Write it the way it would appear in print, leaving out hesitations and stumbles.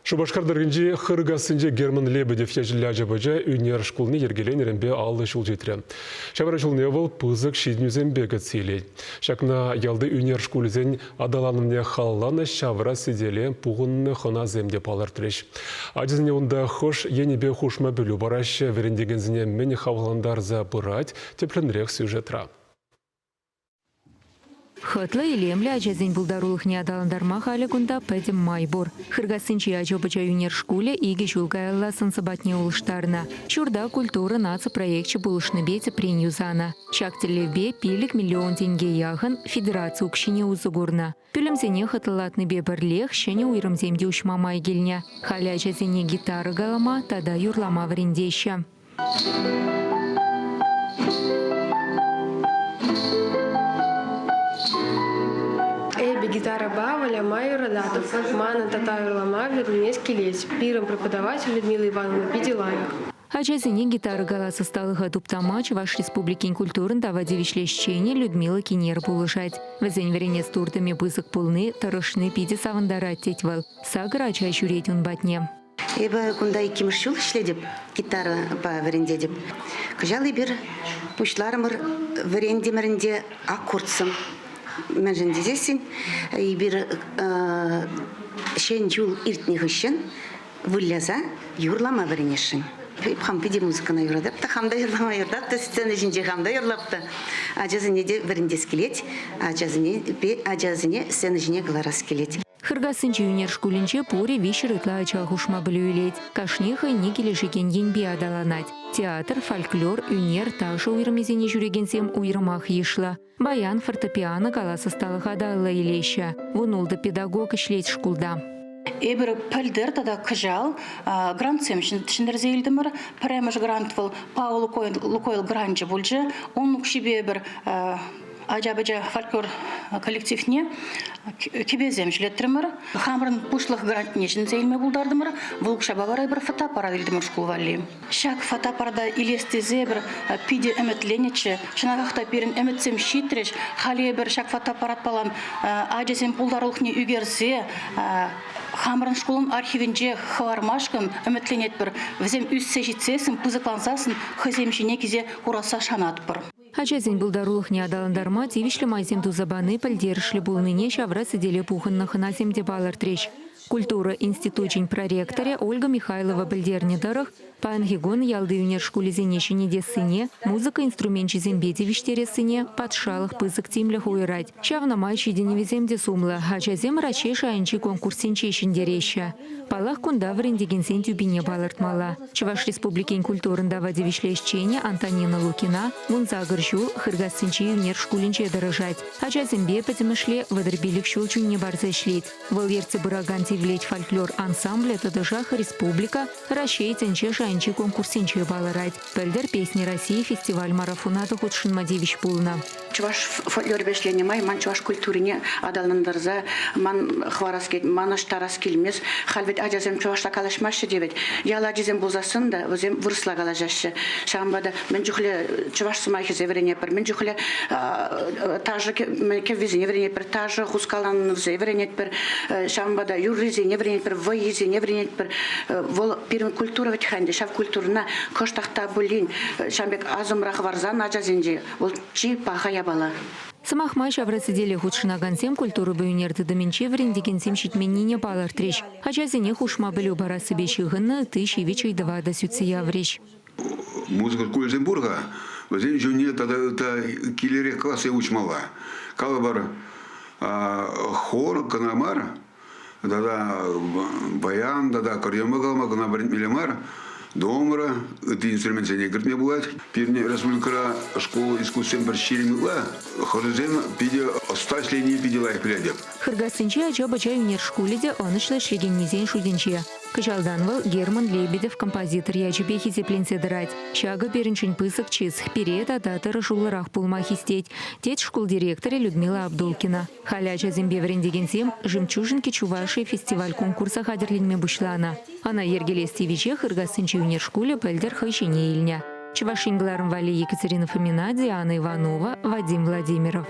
Шупашкар тӑрӑхӗнчи Хыркассинче Герман Лебедев ячӗллӗ ача-пӑча ӳнер шкулне йӗркеленӗренпе 50 ҫул ҫитрӗ. Ҫавра ҫулне вӑл пысӑк ҫитӗнӳсемпе кӗтсе илет. Ҫакна ялти ӳнер шкулӗсен аталанӑвне халалланӑ ҫавра сӗтеле пухӑннӑ хӑнасем те палӑртрӗҫ. Ачасене унта хӑш енӗпе хушма пӗлӳ параҫҫӗ, вӗрентекенсене мӗн хавхалантарса пырать, тӗплӗнрех сюжетра. Хӑтлӑ, илемлӗ ачасен пултарулӑхне аталантарма халӗ кунта пӗтӗм май пур. Хыркассинчи ача-пӑча ӳнер шкулӗ икӗ ҫул каялла сӑн-сӑпатне улӑштарнӑ. Ҫурта культура наци проекчӗ пулӑшнипе тӗпрен юсанӑ. Ҫак тӗллевпе 5 миллион тенке яхӑн федераци укҫине усӑ курнӑ. Пӳлӗмсене хӑтлӑлатнипе пӗрлех ҫӗнӗ уйрӑмсем те уҫма май килнӗ. Халӗ ачасене гитара калама тата юрлама вӗрентеҫҫӗ. Эпӗ гитарӑпа выляма юрататӑп. Манӑн тата юрлама вӗренес килет. Пирӗн преподаватель Людмила Ивановна питӗ лайӑх. Ачасене гитара калас ӑсталӑха туптама Чӑваш Республикин культурӑн тава тивӗҫлӗ ӗҫченӗ Людмила Кинер пулӑшать. Вӗсен вӗренес туртӑмӗ пысӑк пулни, тӑрӑшни питӗ савӑнтарать, тет вӑл. Сакӑр ача ҫӳрет ун патне. Эпӗ кунта иккӗмӗш ҫул ӗҫлетӗп, гитарӑпа вӗрентетӗп. Кӑҫал эпир пуҫларӑмӑр вӗрентӗмӗр ӗнтӗ аккордсем. Мӗншӗн тесессӗн эпир ҫӗн ҫул иртнӗ хыҫҫӑн выляса юрлама вӗренесшӗн. Хам питӗ музыкӑна юратап та, хам та юрлама юратап та, сцена ҫинче хам та юрлап та. Ачасене те вӗрентес килет, ачасене, ачасене сцена ҫине кӑларас килет. Хыркассинчи ӳнер шкулӗнче пурӗ виҫҫӗр ытла ача хушма пӗлӳ илет. Кашни хӑйне килӗшекен енпе аталанать. Театр, фольклор, ӳнер, ташӑ уйрӑмӗсене ҫӳрекенсем уйрӑмах йышлӑ. Баян, фортепиано калас ӑсталӑха та алла илеҫҫӗ. Вунултӑ педагог ӗҫлет шкулта. Эпир пӗлтӗр тата кӑҫал грантсем ҫӗнтерсе илтӗмӗр. Пӗрремӗш грант вӑл Паул Лукойл гранчӗ пулчӗ. Ун укҫипе эпир ача-пӑча фольклор коллективне кӗпесем ҫӗлетрӗмӗр. Хамӑрӑн пуҫлӑх грантне ҫӗнсе илме пултартӑмӑр. Вӑл укҫапа вара эпир фотоаппарат илтӗмӗр шкул валли. Ҫак фотоаппарата илес тесе эпир питӗ ӗмӗтленнӗччӗ. Чӑнахах та пирӗн ӗмӗтсем ҫитрӗҫ. Халӗ эпир ҫак фотоаппаратпалан ачасен пултарулӑхне ӳкерсе хамӑрӑн шкулӑн архивӗнче хӑвармашкӑн ӗмӗтленетпӗр. Вӗсем ӳссе ҫитсессӗн, пысӑклансассӑн хӑйсем ҫине килсе курасса шанатпӑр. Ачасен пултарулӑхне аталантарма тивӗҫлӗ майсем туса пани пӗлтерӗшлӗ пулнине ҫавра сӗтеле пухӑннӑ хӑнасем те палӑртрӗҫ. Культура институчӗн проректорӗ Ольга Михайлова пӗлтернӗ тӑрӑх, паянхи кун ялти ӳнер шкулӗсене ҫӗнетессине, музыка инструменчӗсемпе тивӗҫтерессине патшалӑх пысӑк тимлӗх уйӑрать. Ҫавна май ҫитӗнӗвӗсем те сумлӑ, ачасем Раҫҫей шайӗнчи конкурссенче ҫӗнтереҫҫӗ. Паллах, кунта вӗрентекенсен тӳпине палӑртмалла. Чӑваш Республикин культурӑн тава тивӗҫлӗ ӗҫченӗ Антонина Лукина 18 ҫул Хыркассинчи ӳнер шкулӗнче тӑрӑшать. Ачасемпе пӗтӗмӗшле 35 ҫул чунне парса ӗҫлет. Вӑл ертсе пыракан Тивлет фольклор ансамблӗ тӑтӑшах республика, Раҫҫей тӗнче шайӗнчи конкурссенче палӑрать. Пӗлтӗр «Песни России» фестиваль-марафона та хутшӑнма тивӗҫ пулнӑ. Чӑваш фольклорӗпе ӗҫленӗ май ман чӑваш культурине аталантарса ман хӑварас килет, манӑҫтарас килмест. Халь вӗт ачасем чӑвашла калаҫмаҫҫӗ те вӗт. Ял ачисем пулсассӑн та вӗсем вырӑсла калаҫаҫҫӗ. Ҫавӑнпа та мӗн чухлӗ чӑваш сӑмахӗсем вӗренетпӗр, мӗн чухлӗ ташӑ кӗввисене вӗренетпӗр, ташӑ хускаланӑвӗсене вӗренетпӗр, ҫавӑнпа та юррисене вӗренетпӗр, вӑййисене вӗренетпӗр. Вӑл пирӗн культура вӗт-ха ӗнтӗ. Ҫав культурӑна кӑштах та пулин ҫавӑн пек асӑмра хӑварсан ачасенче вӑл чи паха япала. Сӑмах май, ҫавра сӗтеле хутшӑнакансем культурӑпа ӳнер тытӑмӗнче вӗрентекенсем ҫитменнине палӑртрӗҫ. Ачасене хушма пӗлӳ парассипе ҫыхӑннӑ ытти ҫивӗч ыйтӑва та сӳтсе яврӗҫ. Музыка шкулӗсем пур-ха, вӗсен ҫумне тата килӗрех классем уҫмалла. Калӑпӑр, хор кӑна мар, тата баян тата аккордеонпа калама кӑна вӗрентмелле мар, домра ытти инструментсене кӗртме пулать. Пирӗн республикӑра школа искусствин пӗр 20 ытла. Хӑшӗсем питӗ ӑста ӗҫленине питӗ лайӑх пӗлетӗп. Хыркассинчи ача-пӑча ӳнер шкулӗ те ӑнӑҫлӑ ӗҫлекеннисен шутӗнче. Кӑҫалтан вӑл Герман Лебедев композитор ячӗпе хисепленсе тӑрать. Ҫакӑ пирӗншӗн пысӑк чыс, пире тата тӑрӑшуллӑрах пулма хистет, тет шкул директорӗ Людмила Абдулкина. Халӗ ачасемпе вӗрентекенсем «Жемчужинки Чувашии» фестиваль-конкурса хатӗрленме пуҫланӑ. Ӑна йӗркелес тивӗҫе Хыркассинчи ӳнер шкулӗ пӗлтӗр хӑй ҫине илнӗ. Чӑваш Ен кӑларӑм валли Екатерина Фомина, Диана Иванова, Вадим Владимиров.